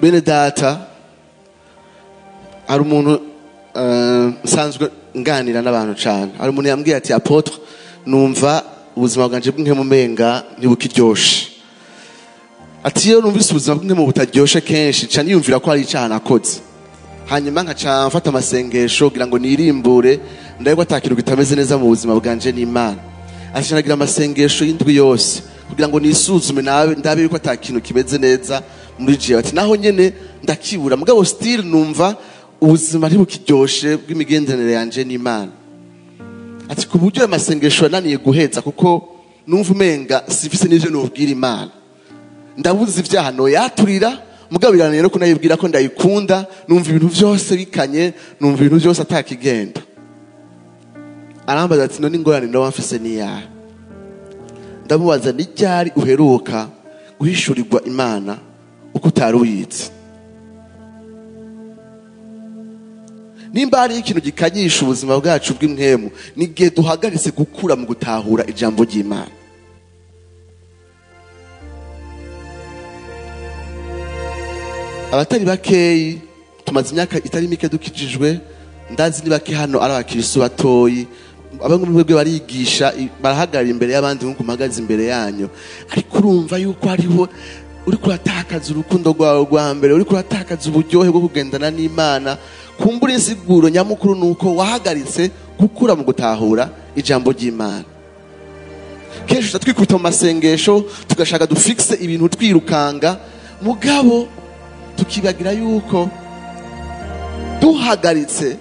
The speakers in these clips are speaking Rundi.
Bene data, hari umuntu nsanzwe nganira n'abantu cyane, hari umuntu yambwiye ati apôtre, numva ubuzima bwanje bw'inkemu umenga ntibukiryoshe. Ati iyo numvise ubuzima bw'inkemu butaryoshe kenshi nca niyumvira ko hari icaha nakoze, hanyuma nkaca mfata amasengesho kugira ngo nirimbure ndabe ko ata kintu kitameze neza mu buzima bwanje n'Imana. Ati nagira amasengesho y'indwi yose kugira ngo nisuzume ndabe yuko ata kintu kimeze neza muri jewe. Ati naho nyene ndakibura, mugabo still numva ubuzima ntibukiryoshe bw'imigenderanire yanje n'Imana. Ati ku buryo ayo masengesho yananiye guheza kuko numva umenga sifise n'ivyo nobwira Imana, ndabuze ibyaha noyaturira, mugabo birananiye no kunayibwira ko ndayikunda, numva ibintu vyose bikanye, numva ibintu vyose atakigenda. Arambaza ati none ingorane ndoba mfise niyahe? Ndamubaza ni ryari uheruka guhishurirwa Imana uko utari uyizi? Nimba hari ikintu gikanyisha ubuzima bwacu bw'impwemu, ni igihe duhagaritse gukura mu gutahura ijambo ry'Imana. Abatari bakeyi tumaze imyaka itari mike dukijijwe, ndazi ni bake hano ari abakirisu batoyi, abamwe muri mwebwe barigisha, barahagarara imbere y'abandi nkuko mpagaze imbere yanyu, ariko urumva yuko hariho uriko uratakaza urukundo rwawe rwa mbere, uriko uratakaza uburyohe bwo kugendana n'Imana. Kumbura insiguro nyamukuru nuko wahagaritse gukura mu gutahura ijambo ry'Imana. Kenshi tuza twikubita mu masengesho tugashaka dufixe ibintu twirukanga, mugabo tukibagira yuko duhagaritse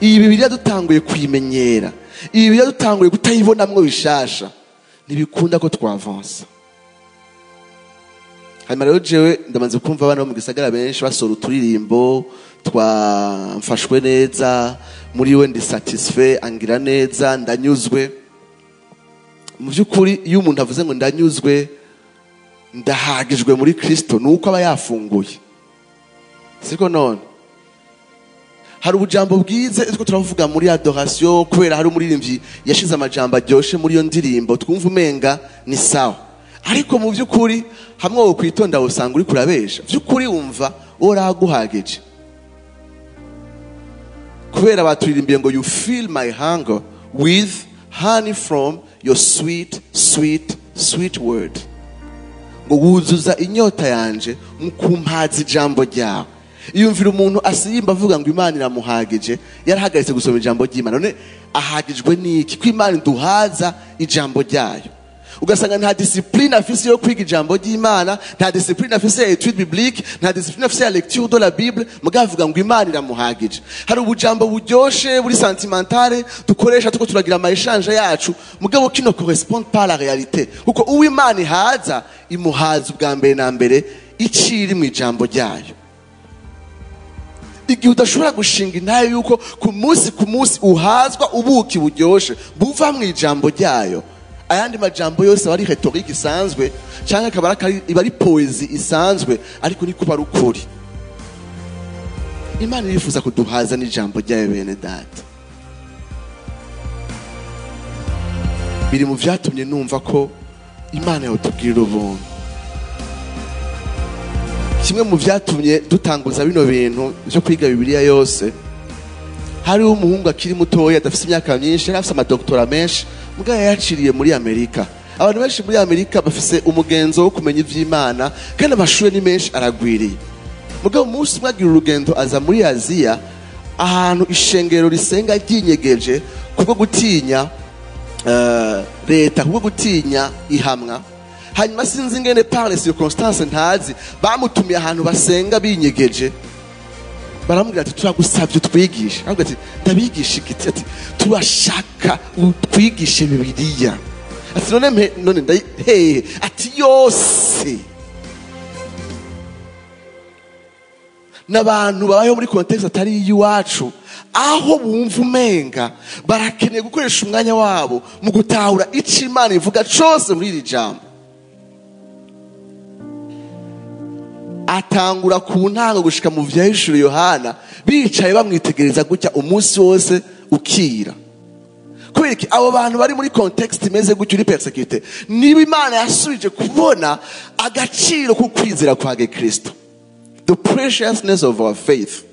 iyi Bibiliya dutanguye kuyimenyera, iyi Bibiliya dutanguye kutayibonamwo bishasha, ntibikunda ko twavansa. Hanyuma rero jewe ndamaze kumva abana bo mu gisagara benshi basora uturirimbo twa mfashwe neza, muri we ndi satisfait, angira neza, ndanyuzwe. Mu by'ukuri iyo umuntu avuze ngo ndanyuzwe, ndahagijwe muri Kristo, nuko aba yafunguye. Siko none hari ubujambo bwize two turavuga muri adoration, kubera hari umuririmbyi yashize amajambo aryoshe muri iyo ndirimbo twumva umenga ni sawa, ariko mu by'ukuri hamwe wo kwitonda usanga uri kurabesha. By'ukuri wumva oraguhagije, kubera baturirimbiye ngo you fill my hunger with honey from your sweet sweet sweet word, ngo wuzuza inyota yanje mu kumpaza ijambo ryawe. Iyumvira umuntu asirimba avuga ngo Imana iramuhagije, yarahagaritse gusoma ijambo ry'Imana. None ahagijwe n'iki? Ko Imana iduhaza ijambo ryayo. Ugasanga nta discipline afise yo kwiga ijambo ry'Imana, nta discipline afise ya étude biblique, nta discipline afise ya lecture de la Bible, mugabo avuga ngo Imana iramuhagije. Hari ubujambo buryoshe buri sentimentale dukoresha tuko turagira ama échange yacu, mugabo qui ne correspond pas à la réalité, kuko uwo Imana ihaza imuhaza ubwa mbere na mbere iciri mu ijambo ryayo. Igihe udashobora gushinga intayo yuko ku munsi ku munsi uhazwa ubuki buryoshe buva mu ijambo ryayo, ayandi majambo yose aba ari rhetorique isanzwe canke akaba iba ari poésie isanzwe, ariko niko bari ukuri. Imana irifuza kuduhaza n'ijambo ryayo bene data. Biri mu vyatumye numva ko Imana yotubwirira ubuntu. Kimwe mu vyatumye dutanguza bino bintu vyo kwiga Bibiliya yose, hariho umuhungu akiri mutoya adafise imyaka myinshi, yari afise amadoktora menshi, mugabo yayaciriye muri Amerika. Abantu benshi muri Amerika bafise umugenzo wo kumenya ivy'Imana, kandi amashure ni menshi aragwiriye. Mugabo umunsi umwe agira urugendo aza muri Aziya, ahantu ishengero risenga ryinyegeje kubwo gutinya leta, kubwo gutinya ihamwa. Hanyuma sinzi ingene par les circonstances ntazi, bamutumiye ahantu basenga binyegeje, baramubwira ati turagusavye utwigishe. Aramubwira ati ndabigisha iki? Ati turashaka utwigishe Bibiliya. Ati none mpe, none ndayi hehe? Ati yose. N'abantu babayeho muri contexte atari iy'iwacu, aho bumva umenga barakeneye gukoresha umwanya wabo mu gutahura ico Imana ivuga cose muri iri jambo. Atangura ku ntango gushika mu vyahishuriwe Yohana, bicaye bamwitegereza gutya umunsi wose ukira. Kubera iki? Abo bantu bari muri contexte imeze gutya, uri persécuté, niba Imana yasubije kubona agaciro ko kwizera kwa Kristo. The preciousness of our faith,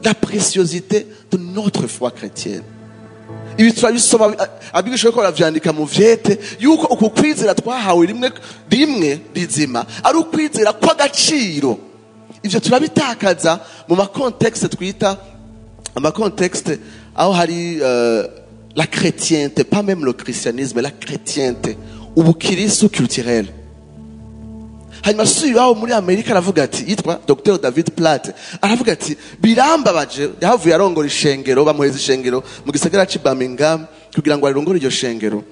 la préciosité de notre foi chrétienne. Ibi turabisoma, abigisha ko baravyandika mu vyete yuko uku kwizera twahawe rimwe rimwe rizima ari ukwizera kw'agaciro. Ivyo turabitakaza mu ma contexte twita ama contexte aho hari la chrétienté, pas même le christianisme, la chrétienté, ubukristo culturel. Hanyuma asubiye muri Amerika aravuga ati, yitwa Dr David Platt, aravuga ati birambabaje, yahavuye arongora ishengero, bamuheza ishengero mu gisagara c'i Birmingham kugira ngo arongore iryo shengero.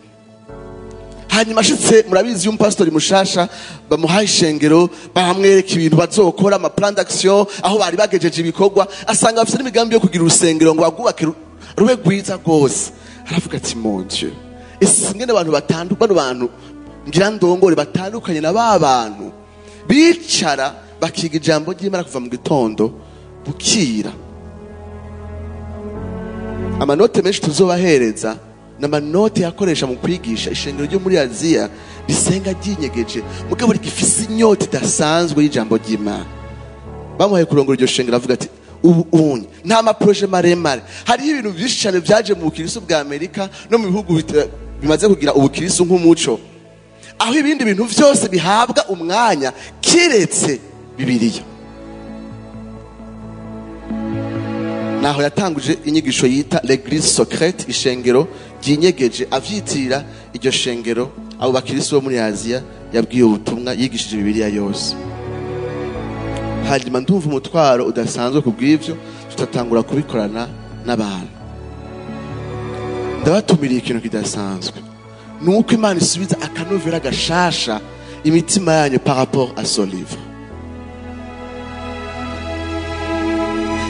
Hanyuma ashitse, murabizi iyo umupasitori mushasha bamuhaye ishengero, baramwereka ibintu bazokora, ama plan d'action, aho bari bagejeje ibikorwa, asanga bafite n'imigambi yo kugira urusengero ngo bagubake rube rwiza rwose. Aravuga ati mon Dieu, ese ngene abantu batandukanye, bano bantu ngira ndongore batandukanye na ba bantu bicara bakiga ijambo ry'Imana kuva mu gitondo bukira. Amanote menshi tuzobahereza n'amanote yakoresha mu kwigisha ishengero ryo muri Aziya risenga ryinyegeje, mugabo rigifise inyota idasanzwe y'ijambo ry'Imana. Bamuhaye kurongora iryo shengero, avuga ati ubu unye nta ma projet maremare, hariho ibintu byinshi cyane byaje mu bukristo bwa Amerika no mu bihugu bimaze kugira ubukristo nk'umuco, aho ibindi bintu vyose bihabwa umwanya kiretse Bibiliya. Naho yatanguje inyigisho yita l'église secrète, ishengero ryinyegeje, avyitirira iryo shengero abo bakristo bo muri Aziya yabwiye ubutumwa, yigishije Bibiliya yose. Hanyuma ndumva umutwaro udasanzwe kubw'ivyo, tutatangura kubikorana n'abantu. Ndabatumiriye ikintu kidasanzwe, nuko Imana isubiza akanovera gashasha imitima yanyu par rapport à ce livre.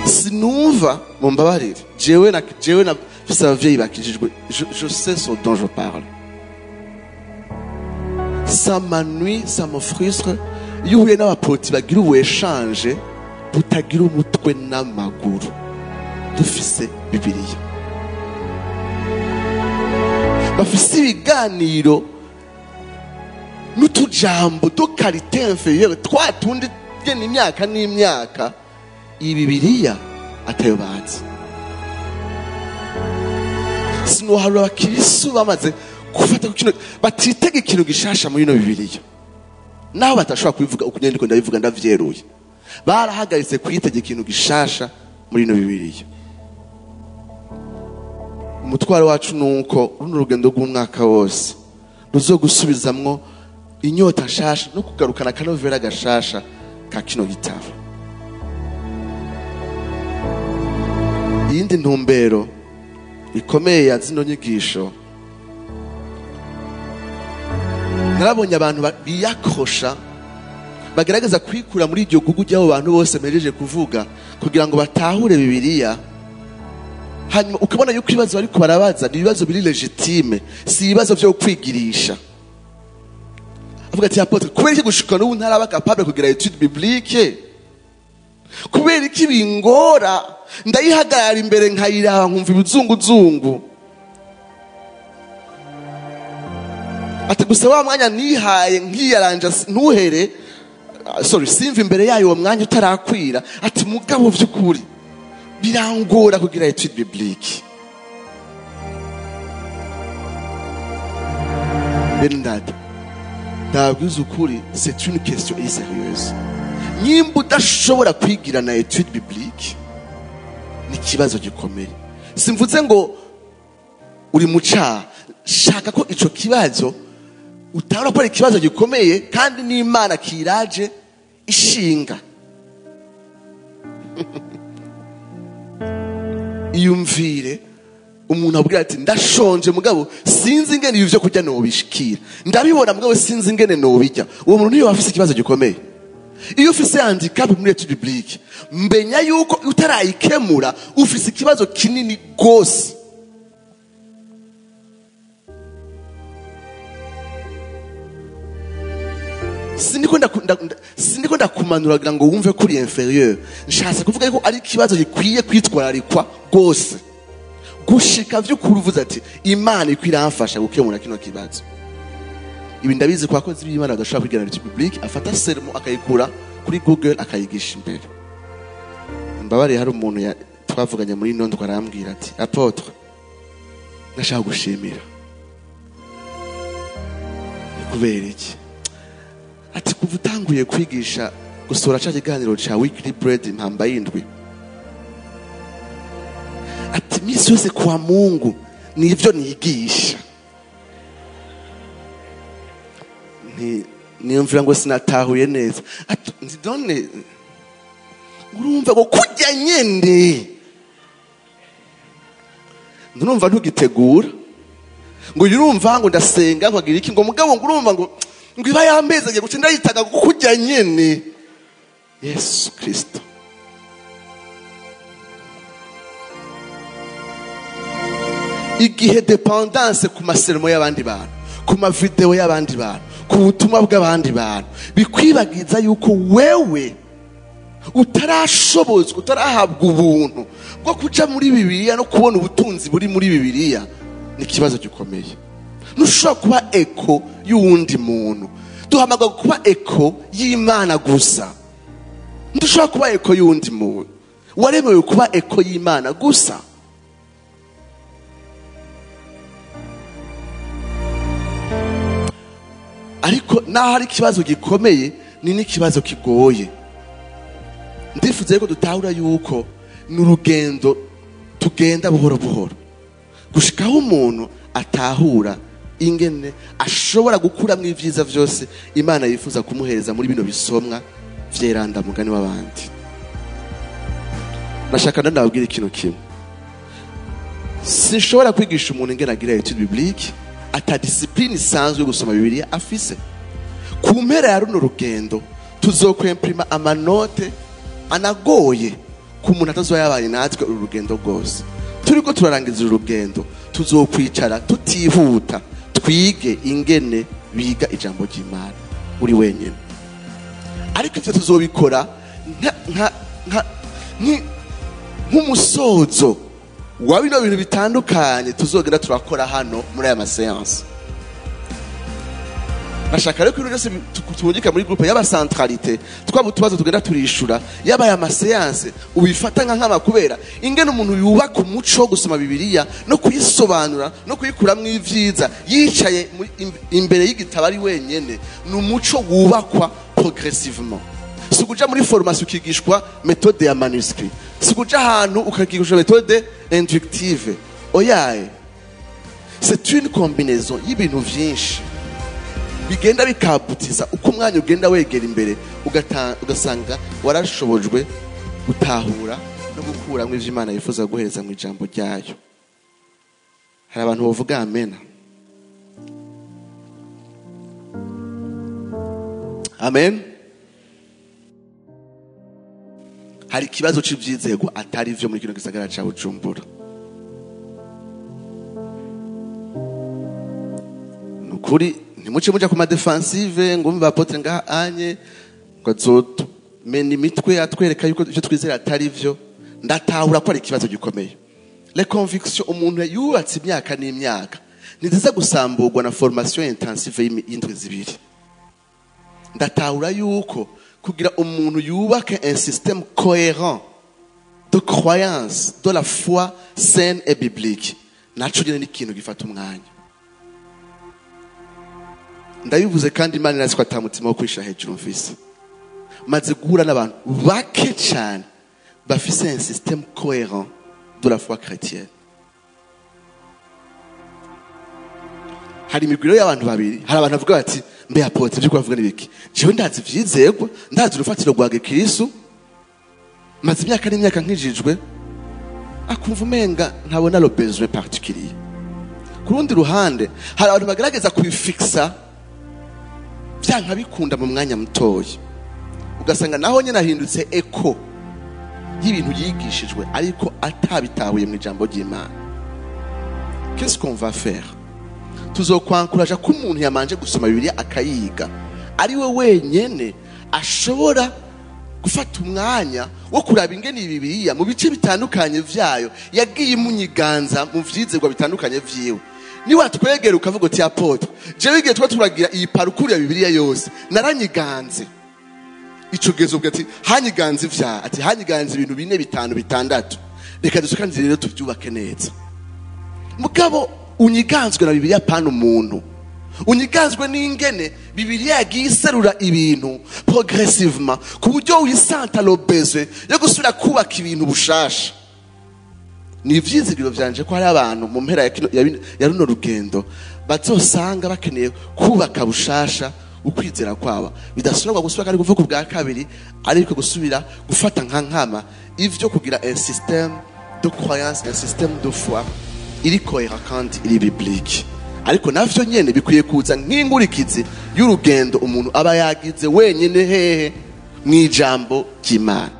Sinumva, mumbabarire, jewe na mfise abavyeyi bakijijwe, je sais ce dont je parle. Ça m'ennuie, ça me frustre iyo uhuye n'abapoti bagira ubu échange butagira umutwe n'amaguru. Dufise Bibiliya, bafise ibiganiro n'utujambo de qualité inférieure, twa tundi tugena imyaka n'imyaka, iyi Bibiliya atayo bazi. Sinoharura abakirisu bamaze gufata ku kino, batitega ikintu gishasha muri ino Bibiliya, naho batashobora kubivuga uko nyene ndiko ndabivuga ndavyeruye, barahagaritse kwitega ikintu gishasha muri ino Bibiliya. Umutwaro wacu nuko runo rugendo rw'umwaka wose ruzogusubizamwo inyota nshasha no kugarukana akanovera gashasha ka kino gitabo. Iyindi ntumbero ikomeye ya zino nyigisho, narabonye abantu biyakosha bagerageza kwikura muri iryo gugu ry'abo bantu bose mpejeje kuvuga kugira ngo batahure Bibiliya. Hanyuma ukabona yuko ibibazo bariko barabaza ni ibibazo biri legitime, si ibibazo vyo kwigirisha. Avuga ati apôtre, kubera iki gushika n'ubu ntaraba capable kugira étude biblique? Kubera iki bingora? Ndayihagarara imbere nkayiraba nkumva ibizunguzungu. Ati gusa wa mwanya nihaye nkiyaranja ntuhere, sorry, simva imbere yayo uwo mwanya utarakwira. Ati mugabo vy'ukuri birangora kugira étude biblique. Bendad, ndabwiza ukuri, c'est une question sérieuse. Nimba udashobora kwigira na étude biblique ni ikibazo gikomeye. Simvuze ngo uri mu caha, shaka ko ico kibazo utabona ko ari ikibazo gikomeye kandi n'Imana kiraje ishinga. Iyumvire umuntu abwira ati ndashonje mugabo sinzi ingene ibi vyo kurya nobishikira, ndabibona mugabo sinzi ingene nobijya. Uwo muntu niyo afise ikibazo gikomeye. Iyo ufise handicap muri étude biblique, mbenya yuko utarayikemura ufise ikibazo kinini gose. Siniko ndakumanura kugira ngo wumve ko uri inférieur. Nshatse kuvuga yuko ari ikibazo gikwiye kwitwararikwa gose, gushika vy'ukuri uvuze ati Imana ikwiye iramfasha gukemura kino kibazo. Ibi ndabizi kwa kozi b'Imana badashobora kwigana étude biblique, afata sermo akayikura kuri Google akayigisha imbere. Mbabare, hari umuntu twavuganye muri ino ndwi arambwira ati: "Apôtre, ndashaka gushimira." Ni kubera iki? Ati: "Kuva utanguye kwigisha gusohora ca kiganiro ca Weekly Bread, impamba y'indwi," ati, "misi yose kwa Mungu nivyo nigisha." Niyumvira ngo sinatahuye neza. Ati: "Nti none urumva ngo kurya nyene, ndumva ntugitegura, ngo urumva ngo ndasenga nkagira iki, ngo mugabo ngo urumva ngo iba yambeze ngiye guca ndayitaga ngo kurya nyene." Yesu Kristo! Igihe dépendance ku ma sermons y'abandi bantu, ku ma vidéos y'abandi bantu, ku butumwa bw'abandi bantu, bikwibagiza yuko wewe utarashobozwa, utarahabwa ubuntu bwo kuja muri Bibiliya no kubona ubutunzi buri muri Bibiliya, ni ikibazo gikomeye. Ntushobora kuba écho y'uwundi muntu. Duhamagara kuba écho y'Imana gusa. Ntushobora kuba écho y'uwundi muntu. Waremewe kuba écho y'Imana gusa. Ariko naho ari ikibazo gikomeye, ni n'ikibazo kigoye. Ndifuza yuko dutahura yuko ni urugendo tugenda buhoro buhoro gushikaho umuntu atahura ingene ashobora gukuramwo ibyiza vyose Imana yifuza kumuhereza muri bino bisomwa vyeranda. Mugani w'abandi, nashaka ndababwira ikintu kimwe: sinshobora kwigisha umuntu ingene agira étude biblique ata discipline isanzwe yo gusoma Bibiliya afise. Ku mpera ya runo rugendo tuzokwemprima ama notes anagoye ku muntu atazoba yabaye natwe uru rugendo rwose. Turiko turarangiza uru rugendo, tuzokwicara tutihuta, twige ingene biga ijambo ry'Imana uri wenyine. Ariko ivyo tuzobikora nk'umusozo wa bino bintu bitandukanye tuzogenda turakora hano muri aya ma séances. Nashaka rero ko ibintu byose tubungika muri groupe, yaba centralité, twaba utubazo tugenda turishura, yaba aya ma séances, ubifata nka nkama, kubera ingene umuntu yubaka umuco wo gusoma Bibiliya no kuyisobanura no kuyikuramwo ivyiza yicaye imbere y'igitabo ari wenyene, ni umuco wubakwa progressivement. Si ukuja muri formation ukigishwa méthode ya manuscrit, si ukuja ahantu ukagishwa méthode inductive. Oyaye, c'est une combinaison y'ibintu vyinshi bigenda bikabutiza uko umwanya ugenda wegera imbere, ugasanga warashobojwe gutahura no gukuramwo ivyo Imana yifuza guhereza mu ijambo ryayo. Hari abantu bavuga amena? Amen. Hari ikibazo c'ivyizegwa atari vyo muri kino gisagara ca Bujumbura. Nukuri ntimuce muja ku ma défensive ngo mbe apôtre ngaha anye ngo azotumena imitwe atwereka yuko ivyo twizera atari vyo. Ndatahura ko ari ikibazo gikomeye. Les convictions umuntu yubatse imyaka n'imyaka ntiziza gusamburwa na formation intensive y'indwi 2. Ndatahura yuko kugira umuntu yubake un système cohérent de croyance, de la foi saine et biblique, naco nyene ni ikintu gifata umwanya. Ndabivuze kandi Imana irazi ko ata mutima wo kwisha hejuru mfise. Maze guhura n'abantu bake cyane bafise un système cohérent de la foi chrétienne. Hari imigwiro y'abantu babiri. Hari abantu bavuga bati: "Mbe apôtre, ibyo kubavuga ni biki? Jewe ndazi ivyizegwa, ndazi urufatiro rwa gikristo, maze imyaka n'imyaka nkijijwe." Akumva umenga ntabona le besoin particulier. Ku rundi ruhande, hari abantu bagerageza kubifixa byanka bikunda mu mwanya mutoya, ugasanga naho nyine ahindutse écho y'ibintu yigishijwe ariko atabitahuye mu ijambo ry'Imana. Qu'est-ce qu'on va faire? Tuzokwankuraja ko umuntu yamanje gusoma Bibiliya akayiga ari we wenyene ashobora gufata umwanya wo kuraba ingene Bibiliya mu bice bitandukanye vyayo yagiye imunyiganza mu vyizerwa bitandukanye vyiwe. Niwatwegera ukavuga uti: "Apôtre, jewe igihe tuba turagira iyi parcours ya Bibiliya yose naranyiganze, Ico gihe uzovuga ati hanyiganze ivyaha, ati hanyiganze ibintu 4 5 6, reka dusukanze rero tuvyubake neza. Mugabo unyiganzwe na Bibiliya, pana umuntu. Unyiganzwe n'ingene Bibiliya yagiye iserura ibintu progressivement, ku buryo wisanta le besoin yo gusubira kubaka ibintu bushasha. Ni ivyizigiro vyanje ko hari abantu mu mpera ya runo rugendo bazosanga bakeneye kubaka bushasha ukwizera kwabo, bidasubirwa gusubira kandi kuvuga ubwa kabiri, ariko gusubira gufata nka nkama ivyo kugira un système de croyance, un système de foi iri cohérent kandi iri biblique. Ariko navyo nyene bikwiye kuza nk'inkurikizi y'urugendo umuntu aba yagize wenyene hehe? Mw'ijambo ry'Imana.